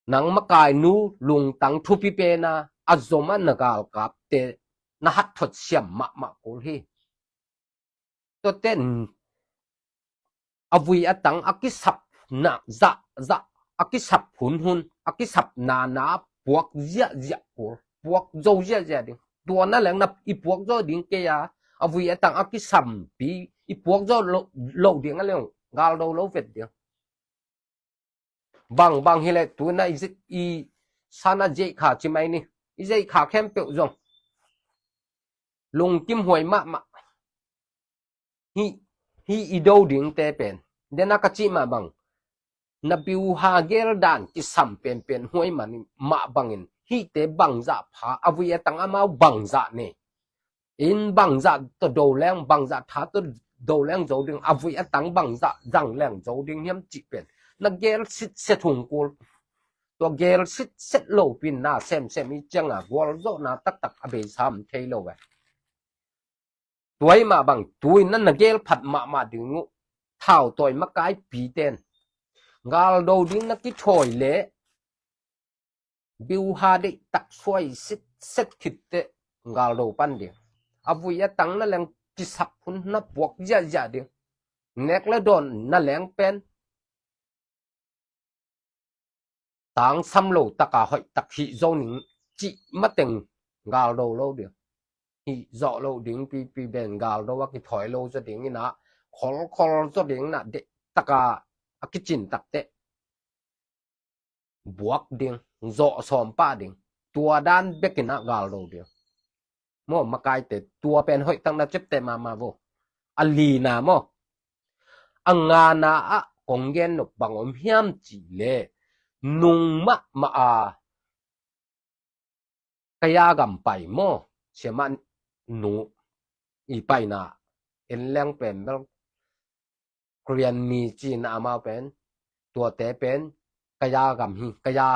nang makainu lungtang thupi pen a, a zom a na galkapte na hatthot siam mahmah kul hi. Tuate a vui a tang a kisap na zahzah, a kisap hunhun, a kisap nana puak ziahziah kul, puak zo ziahziah ding. Tua na leng na i puak zo ding kei a, a vui a tang a kisampi i puak zo lo, lo ding a leng galdo lo vet ding. Bangbang hileh tu na i, i sana zeikha ci mai ni. I zeikha khempeuh zong lungkim huai mahmah. Hih, hih i do dingte pen dena ka cih mah bang, na biuha gel dan kisam penpen huai mah bangin hihte bangzah pha, a vui a tang amau bangzah ne. In bangzah tawh do leng, bangzah tha tawh do leng zo ding, a vui a tang bangzah zang leng zo ding hiam cih pen na gel sitset hong kul. Tua gel sitset lopi in na semsem i cianga gualzawhna taktak a beisam thei lo ve. Tua i mah bang tu in na na gel phat mahmah ding uh. Thautawi makaipi ten galdo ding na kithawi leh biuha deih tak suai sitset khit teh galdo pan ding. A vui a tang na leng kisap hun na puak ziahziah ding. Nek le dawn na leng pen tangsam lo taka hoih tak hih zo ning cih mateng galdo lo ding. Hih zawh lo ding pipi ben galdo a kithawi lo zaw ding in ah kholkhol zaw ding in ah deih taka a kicin tak teh buak ding, zawh sawm pah ding. Tua dan bek in ah galdo ding. Maw, makaite tua pen hoih takna ciapteh mahmah vo. A lina maw. A ngana ah kong gen nop bang om hiam cih leh, nung mahmah a Kaya gam pai maw, siamah nu i paina en leng pen bel Korean mi cihna amau pen, tuate pen Kaya gam hi, Kaya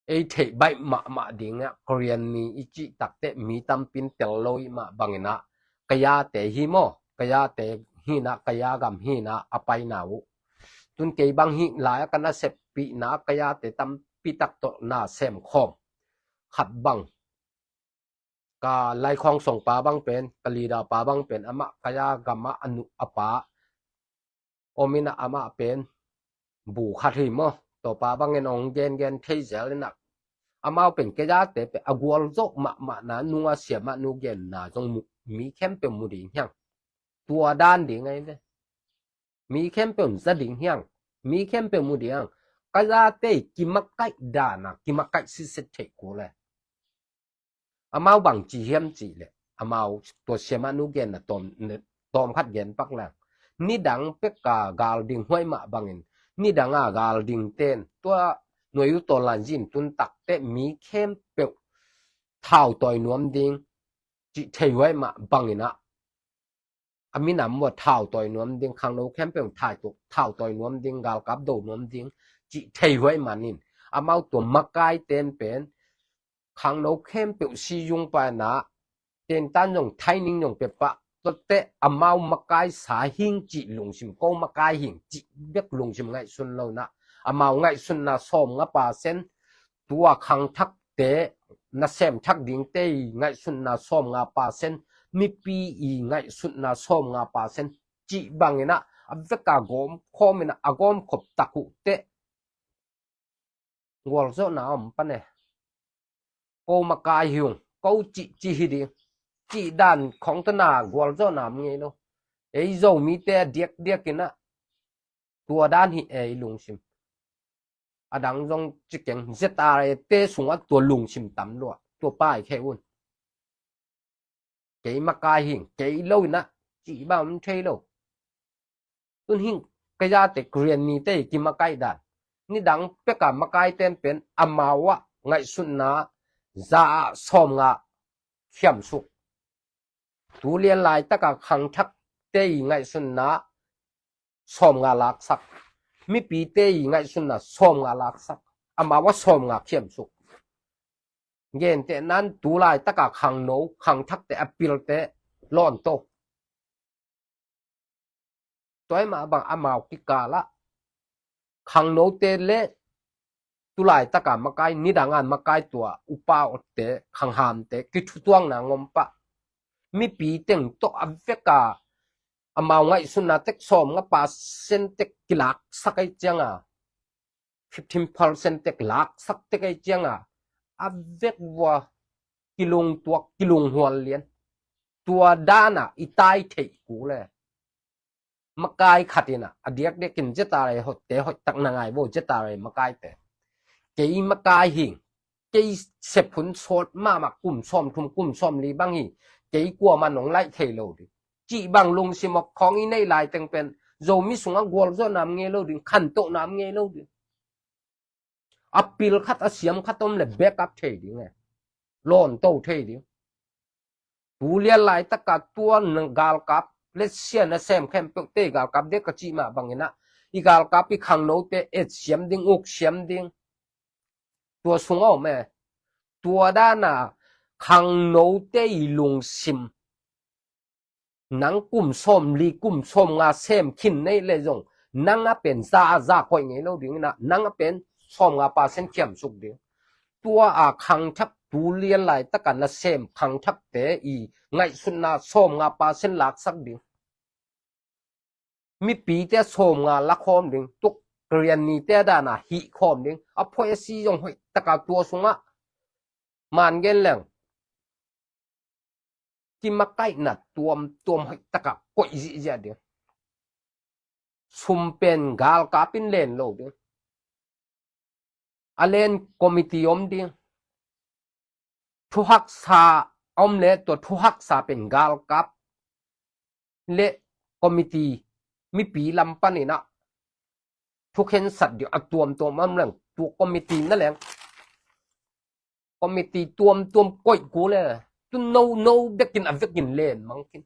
ei theih baih mahmah ding ah Korean mi i cih takteh mi tampin tel lo i mah bangin ah Kayate hi maw, Kayate hi na, Kaya gam hi na a paina uh. Tun kei bang hi lai a ka naseppihna Kayate tampi tak tawh na sem khawm. Khat bang ka laikhawng song pa bang pen, ka leader pa bang pen, amah Kaya gam ah a nu a pa om in ah, amah pen bu khat hi maw. Tua pa bangin hong gengen thei zel in ah, amau pen Kayate pen a gualzawh mahmahna, nung a siamah nu genna zong mu, mi khempeuh mu ding hiang. Tua dan ding ahi ve. Mi khempeuh za ding hiang. Mi khempeuh mu ding hiang. Kayate kimakaih dana kimakaih sitset theih kul e. Amau bang ci hiam cih leh, amau tua siamah nu genna tawm, tawm khat gen pak leng, nidang pek a gal ding huai mah bangin, nidang a gal ding ten tua nuai uh tawl lan zin tun takteh mi khempeuh thau tawi nuam ding cih thei huai mah bangin ah, a minam uh a thau tawi nuam ding, khangno khempeuh thai tuk, thau tawi nuam ding, galkap do nuam ding cih thei huai manin, amau tua makai ten pen khangno khempeuh si zung paina, tentan zong, training zong pia pah, tuate amau makai sa hing cih lungsim, ko makai hing cih bek lungsim ngaihsun lo na, amau ngaihsunna sawmnga percent, tua khangthakte nasem thak dingte i ngaihsunna sawmnga percent, mipi i ngaihsunna sawmnga percent cih bangin ah, a vek a gawm khawm in ah, a gawm khop tak uh teh gualzawhna om pan e. Ko makai hi ung, ko cih cih hi ding, cih dan khawng tawh na gualzawhna om ngei lo. Ei Zomite a diakdiak in ah tua dan hi ei lungsim. A dang zong ci keng, Z R A te sungah tua lungsim tam lua, tua pai khe un. Kei makai hing, kei lo in ah cih bang om thei lo. Tun hing, Kayate Korean mite i kimakaih dan, nidang pek a makai ten pen amau ah ngaihsutna za ah sawmnga khiamsuk. Tu lian laitak a khangthakte i ngaihsutna sawmnga laksak. Mipite i ngaihsutna sawmnga laksak. Amau ah sawmnga khiamsuk. Gentehna in tu laitak a khangno, khangthakte, a pilte lawnto. Tua hi mah bang amau kikal ah khangnote le tu laitak a makai, nidang a makai tua upa otte, khanghamte kithutuakna ngom pah. Mipi teng tawh a vek a amau ngaihsutna tek sawmnga percent tek kilaksak ahi ciang a, fifteen percent tek laksak tek ahi ciang a, a vek vua kilungtuak, kilunghual lian. Tua dan a i tai theih kul e. Makai khat in ah, a diakdiak in Z R A hoihte hoih tak na ngai vo, Z R A makaite. Kei makai hing, kei sep hun sawt mahmah, kum sawmthum, kum sawmli bang hi, kei kuamah nong laih thei lo ding cih bang lungsim awk khawng i neih laiteng pen Zomi sungah gualzawhna om ngei lo ding, khantohna om ngei lo ding. A pil khat, a siam khat om le backup thei ding e. Lawnto thei ding. Tu lian laitak a tua galkap, let's say, nasem khempeuhte i galkap dek ka cih mah bangin ah, i galkap i khangnote et siam ding, uk siam ding. Tua sung a om e. Tua dan a khangnote i lungsim, nang kum sawmli, kum sawmnga sem khin neih le zong, nang a pen za a za koih ngei lo ding in ah, nang a pen sawmnga percent khiamsuk ding. Tua a khangthak, tu lian laitak a nasem khangthakte i ngaihsutna sawmnga percent laksak ding. Mipite sawmnga la khawm ding, tuk Korean mite dan a hih khawm ding. A phoih a si zong hoih tak a tua sungah, man gen leng, kimakaihna tuamtuam hoih tak a koih zihziah ding. Sum pen galkap in len lo ding. A len committee om ding. Thuhaksa a om le tua thuhaksa pen galkap le committee mipi lam panin ah thukhensat ding a tuamtuam a om leng tua committee na leng committee tuamtuam koih kul e, tu no no bekin a vekin len mang khin.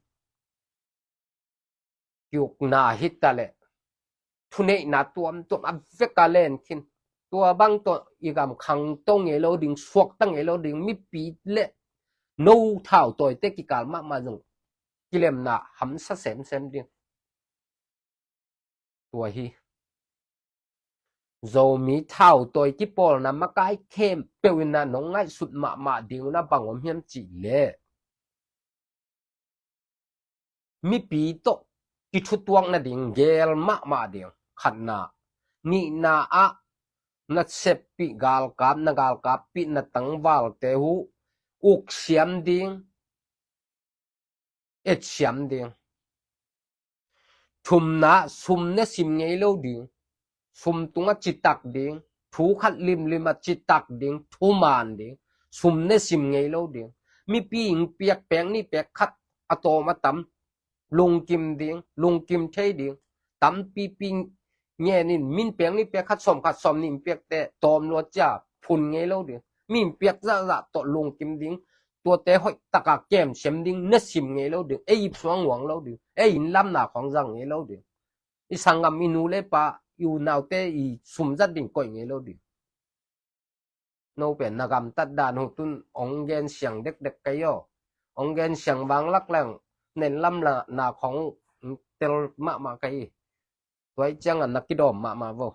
Kiukna hi ta le thuneihna tuamtuam a vek a len khin. Tua bang tawh i gam khangto ngei lo ding, suakta ngei lo ding, mipi le no thautawite kikal mahmah zong kilemna hamsa semsem ding. Tua hi Zomi thautawi kipawlna makai khempeuh in ah nong ngaihsut mahmah ding un ah bang om hiam cih leh mipi tawh kithutuak nading geel mahmah ding. Khatna, nihna ah na seppih galkap, na galkappih na tangvalte uh uksiam ding, etsiam ding. Thumna, sum ne sim ngei lo ding. Sum tungah citak ding. Thu khat limlim ah citak ding. Thuman ding. Sum ne sim ngei lo ding. Mipi in piak pek nih pek khat a tawm a tam lungkim ding, lungkim thei ding. Tampipi ngenin min pek nih pek khat sawm khat sawm nih in piakte tawm lua cia phun ngei lo ding. Min piak zahzah tawh lungkim ding. Tuate hoih taka kemsiam ding, na sim ngei lo ding. Ei ip suang huang lo ding. Ei in lamna khawng zang ngei lo ding. I sanggam i nu le pa, i unaute i sumzat ding koih ngei lo ding. No pen na gamtat dan uh tun ong gen siang dekdek kei aw. Ong gen siang vang lak leng nen lamna khawng tel mahmah kei. Tuai ciangah na kidawm mahmah vo.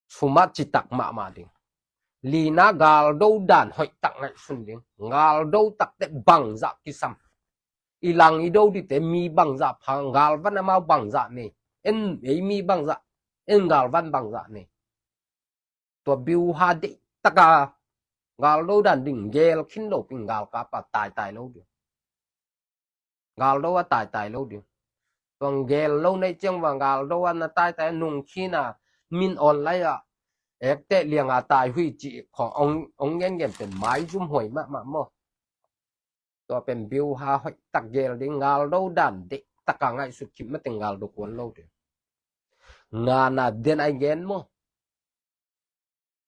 Sum ah citak mahmah ding. Lina, galdo dan hoihtak ngaihsun ding. Galdo takte bangzah kisam. I lang i do dite mi bangzah pha, galvan amau bangzah nei. En ei mi bangzah, en galvan bangzah nei. Tua biuha deih taka galdo dan ding geel khin lo pin galkap a taitai lo ding. Galdo a taitai lo ding. Tuang geel lo nei ciang vang galdo a na taitai nung khin a min online ah ekte lianga tai hui cih khawng ong, ong gengen pen maizum huai mahmah maw. Tua pen biuha hoihtak geel ding, galdo dan deih taka ngaihsut khit mateng galdo kuan lo ding. Ngana den ai gen maw.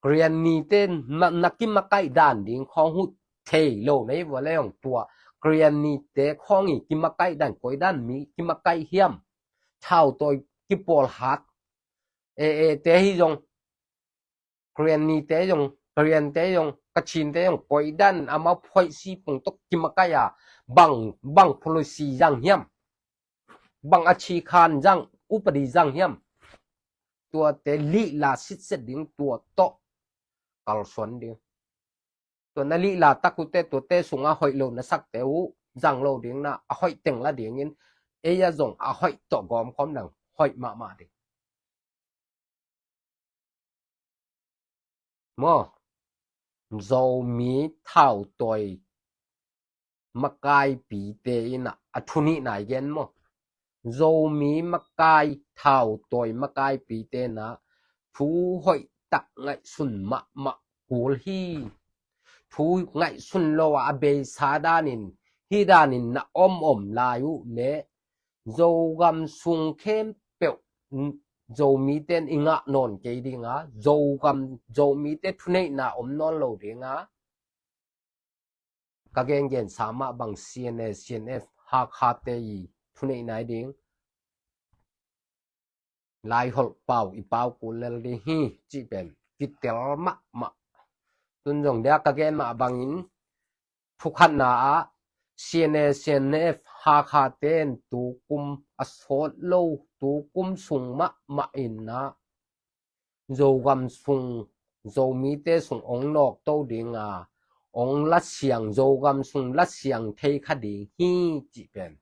Kriannite na, na kimakaih dan ding khawng huh thei lo nei vua le hong tua. Kriannite khawng i kimakaih dan koi dan mi kimakaih hiam. Thautawi kipawl hat e, e te hi zong Kriannite zong, Kriante zong, Kachinte zong koi dan amau phoih si pung tok kimakaih a bang, bang policy zang hiam. Bang a chikhan zang, upadi zang hiam. Tuate lihla sitset ding tua tawh kalsuan ding. Tua na lihla tak uhte tuate sungah hoih lo na sakte uh zang lo ding na a hoih teng la dingin ei a zong a hoih tawh gawmkhawm dang hoih mahmah ding. Maw, Zomi thautawi makaipite in ah a thu nihna i gen maw. Zomi makai thautawi makaipite in ah thu hoihtak ngaihsun mahmah kul hi. Thu ngaihsun lo a, a beisa danin hih danin na om om lai uh leh Zogam sung khempeuh Zomite in i ngah nawn kei ding a, Zogam, Zomite thuneihna om nawn lo ding a. Ka gengen sa mah bang C N A, C N F, Hakhate i thuneihna hi ding. Laiholh pau i pau kul lel ding hi cih pen kitel mahmah. Tun zong dia ka gen mah bangin thukhatna ah C N A, C N F, Hakhate in tukum a sawt lo, tukum sung mahmah in ah Zogam sung, Zomite sung ong nawkto ding a, ong lasiang, Zogam sung lasiang thei kha ding hi cih pen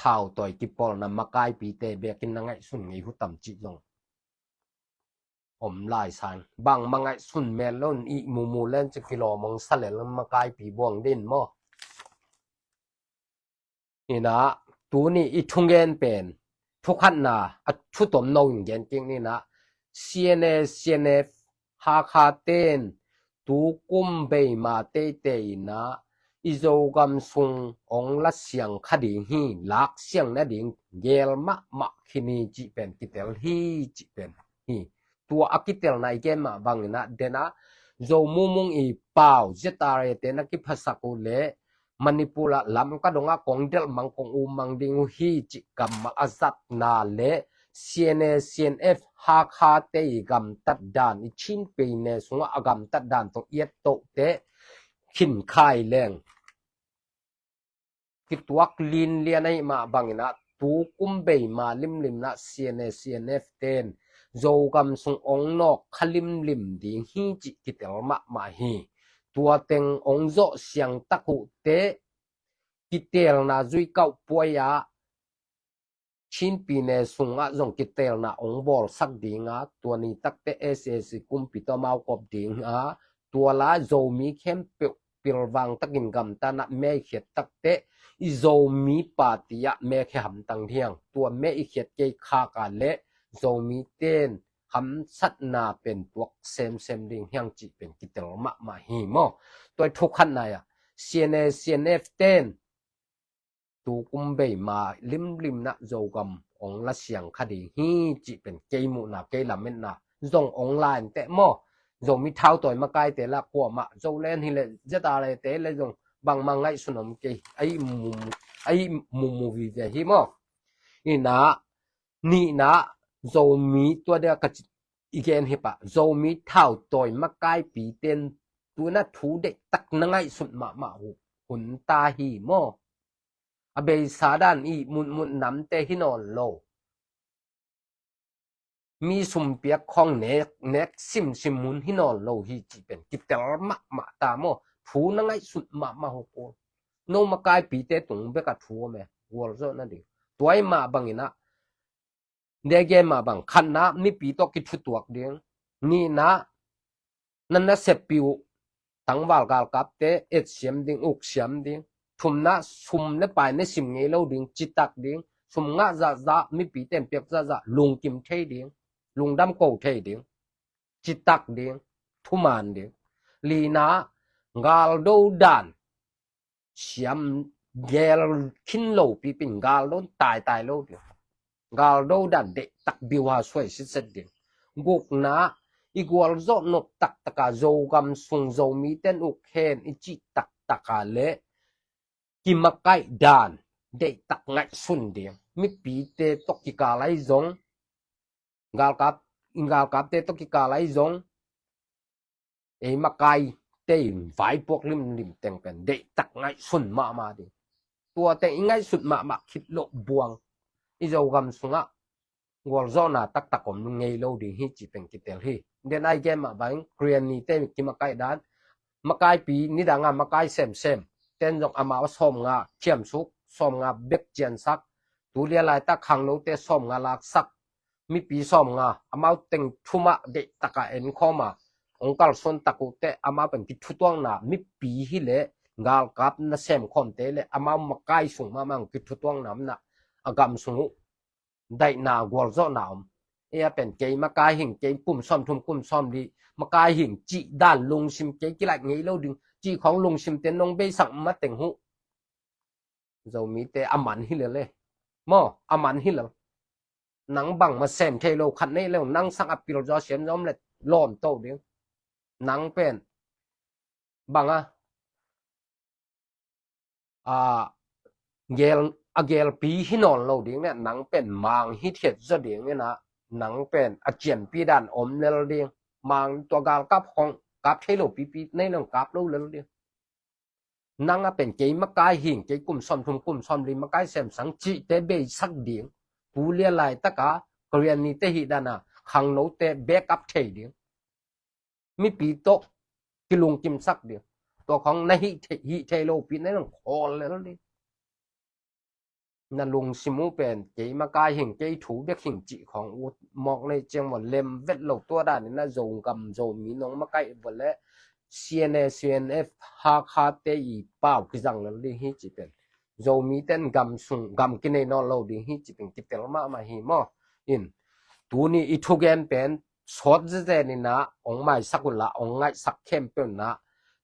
thautawi kipawlna makaipite bekin na ngaihsun ngei uh tam cih zong om lai sang. Bangmah ngaihsun mel lo in i mumu len cih kilawm ong sa lel makaipi buang din maw. Inah tuni i thungen pen thukhatna a thu tomno in gen kik ni inah C N A, C N F, Hakhate in tu kum beima teitei in ah i Zogam sung ong la siang kha ding hi, lak siang nading gel mahmah khin hi cih pen kitel hi cih pen hi. Tua a kitelna i gen mah bangin ah, den ah Zo mumung i pau Z R A te na kiphasak uh leh Manipur ah Lamka dongah kong delh mang kong um mang ding uh hi cih gam mah a zatna leh C N A, C N F, Hakha te i gamtat dan, i Chin Pei ne sungah a gamtat dan tawh i et toh teh khin kha leng kituak linlian ahih mah bangin ah tu kum beima limlim in ah C N A, C N F ten Zogam sung ong nawk kha limlim ding hi cih kitel mahmah hi. Tua teng ong zawh siang tak uh teh kitelna zui kauh puai ah Chin Pei ne sungah zong kitelna ong bawlsak ding a, tua ni tak teh S A C kumpi tawh amau kop ding a, tua la Zomi khempeuh pilvang takin gamtat in ah me i khiat tak teh i Zomi party ah me khe hamtang ding hi hang. Tua me i khiat kei khak a leh Zomi ten hamsatna pen tuak semsem ding hi hang cih pen kitel mahmah hi maw. Tua i thukhatna ah C N A, C N F ten tu kum beima limlim in ah Zogam ong la siang kha ding hi cih pen kei muhna, kei lametna zong ong la inteh maw. Zomi thautawi makaite lah kuamah, Zoland hi leh Z R A te leh zong bangmah ngaihsun om kei, a i mu, a i mumu vive hi maw. In ah nihna, Zomi tua dia ka ci i gen hi pah, Zomi thautawi makaipi ten tu in ah thu deihtak na ngaihsut mahmah uh hun ta hi maw. A beisa dan i mutmut namte hi nawn lo. Mi sumpiak khawng nek, nek simsim hun hi nawn lo hi cih pen kitel mahmah ta maw. Thu na ngaihsut mahmah uh kul. No makaipite tung bek a thu om e, gualzawh nading. Tua ahih mah bangin ah, de gen mah bang, khatna mipi tawh kithutuak ding. Nihna na nasep pi uh tangval galkapte et siam ding, uk siam ding. Thumna sum le pai na sim ngei lo ding, citak ding. Sum ngah zahzah, mipi ten piak zahzah, lungkim thei ding, lungdam ko thei ding, citak ding, thuman ding. Lina, galdo dan siam gel khin lo pipin, galdo taitai lo ding. Galdo dan deihtak biuha suai sitset ding. Gukna, i gualzawh nop taktaka Zogam sung Zomi ten uk hen i cih taktaka le kimakaih dan deihtak ngaihsun ding. Mipite tawh kikal ahi zong, galkap, galkapte tawh kikal ahi zong, ei makaite in vaipuak limlim teng pen deihtak ngaihsun mahmah ding. Tua teng i ngaihsut mahmah khit loh buang i Zogam sungah gualzawhna taktak om ngei lo ding hi cih pen kitel hi. Den ai gen mah bang, Krian nite kimakaih dan, makaipi nidanga makai semsem ten zong amau sawmnga khiamsuk, sawmnga bek ciansak, tu lia laitak khangnote sawmnga laksak, mipi sawmnga, amau teng thumah deihtaka enkhawma hong kalsuan tak uh teh amau pen kithutuakna, mipi hileh galkap na semkhawmte le amau makai sung mahmah hong kithutuakna omna, a gam sung uh daihna gualzawhna om. Ei a pen kei makai hing, kei kum sawmthum kum sawmli makai hing cih dan lungsim kei kilaih ngei lo ding cih khawng lungsimte nong beisak mateng huh. Zomite a man hi lel e. Maw, a man hi lel. Nang bangmah sem thei lo khat nei lo, nang sang a pil zaw siam zaw om le lawm to ding. Nang pen bang a, a gel, a gelpi hi nawn lo ding le nang pen mang hi thiat zaw ding ina, nang pen a cianpi dan om lel ding. Mang tua galkap khawng kap thei lo pipi nei lo kap lo lel ding. Nang a pen kei makai hing, kei kum sawmthum kum sawmli makai semsang cihte beisak ding. Tu lia laitaka Korean nite hih dana khangnote back up thei ding. Mipi tawh kilungkimsak ding. Tua khawng na hih thei, hih thei lo pi na nang khawl lel ding. Na lungsim uh pen kei makai hing, kei thu bek hing cih khawng ut mawk nei ciang maw, lem vet lo tua danin na Zogam Zomi nong makai vawleh C N A, C N F, Hakha te i pau kizang lel ding hi cih pen. Zomi ten gam sung, gam kinei nawn lo ding hi cih pen kitel mahmah hi maw. In, tuni i thugen pen sawt zezen in ah ong maisak un la, ong ngaihsak khempeuh in ah,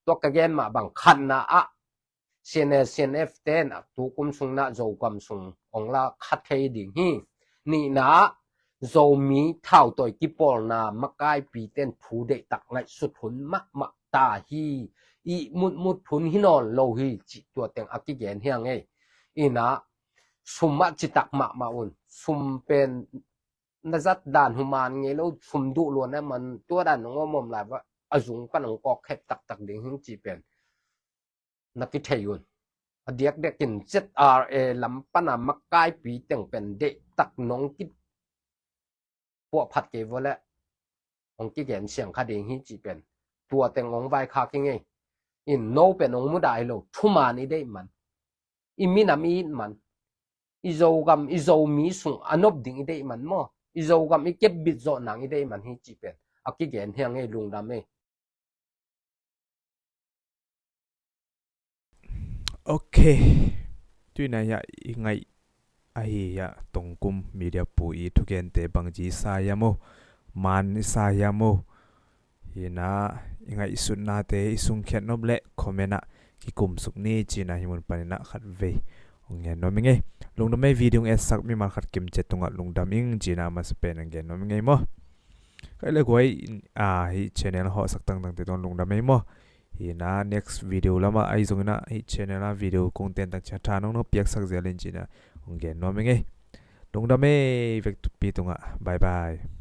tua ka gen mah bang khatna ah C N A, C N F ten ah tukum sung in ah Zogam sung ong la kha thei ding hi. Nihna ah Zomi thautawi kipawlna makaipi ten thu deihtak ngaihsut hun mahmah ta hi. Ih mutmut hun hi nawn lo hi cih tua teng a kigen hi ing ei. In ah sum ah citak mahmah un. Sum pen na zat dan human ngei lo, sum duh luan a man tua dan nong om om lai va a zung pan ong kawk khep taktak ding hi cih pen na kithei un. A diakdiak in Z R A lam pan a makaipi teng pen deihtak nong kipuahphat kei vua leh ong kigen siang kha ding hi cih pen tua teng ong vaikhak ing ei. In no pen ong mudah hi lo, thuman i deih man, i minam i it man, i Zogam, i Zomi sung a nop ding i deih man maw, i Zogam i kepbit zawh nang i deih man hi cih pen a kigen hi ing ei, lungdam ei. Ok. Tuni-in ah i ngaih ahi ah Tongkum Media pu i thugente bangci sa hiam uh, man i sa hiam uh, hi-in ah i ngaihsutnate i sungkhiat nop leh comment ah kikum suk ni ci-in ah hih mun panin ah khatvei hong gen nuam ing ei. Lungdam ei. Video hong etsak mimal khat kimciat tungah lungdam ing ci-in ah a masa pen hong gen nuam ing ei maw. Kei le guai, ah, hih channel hawhsak tangtangte tungah lungdam ei maw. Hi-in ah next video lamah ahi zongin ah hih channel ah video kong tentang ciang tha nong na piaksak zel in ci-in ah hong gen nuam ing ei. Lungdam ei, vekpi tungah. Bye bye.